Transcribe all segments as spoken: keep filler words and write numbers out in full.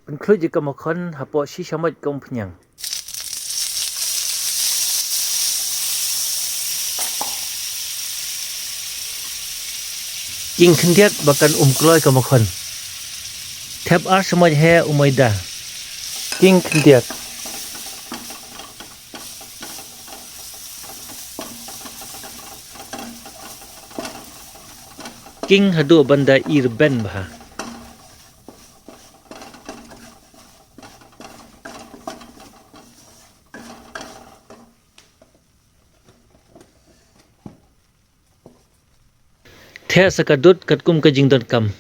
Pynkhluit ïa ka makhon hapoh shi shamoit ka umphniang. King khyndiat ba kan um kloi ka makhon. Thep ar shamoit heh u maida. King khyndiat. King haduh ban da i rben bha. Theh sa ka dud katkum ka jingdonkam.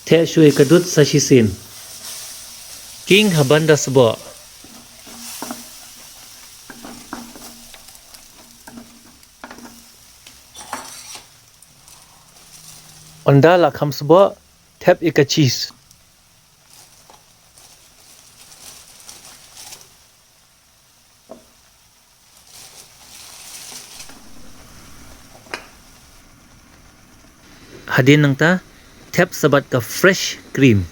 Theh shuh ïa ka dud sa shisien. King ha ban da sboh. Ynda la kham sboh, thep ïa ka cheese. Hadien nangta, thep sa bad ka fresh cream.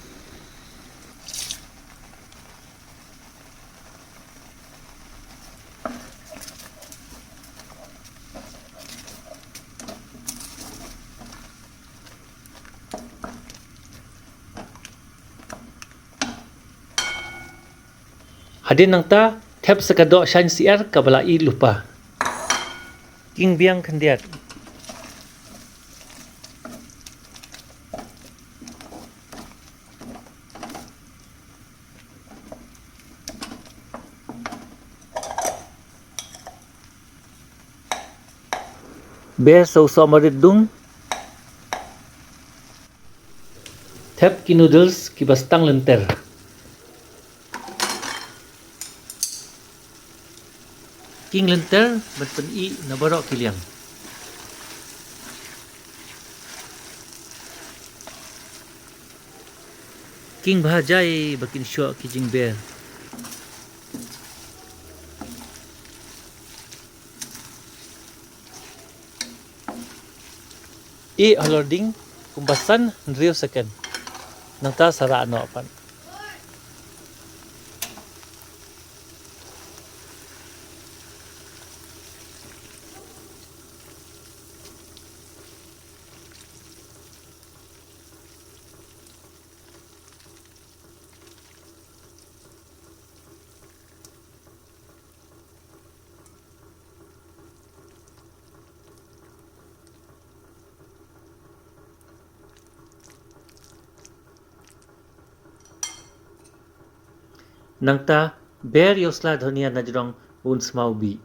Hadien nangta, thep sa ka doh shaiñ syiar kaba la ih lypa. King biang khyndiat. Ber sa u sohmarit dung. Thep ki noodles kiba stang lynter. King lynter ban pyn-ih na baroh ki liang. King bha jai ba kin shoh ki jingber. Ih halor ding kumba san hynriew second. Nangta sa rah noh pat. Nangta, ber ïa u sla dhania na jrong un smaw bih.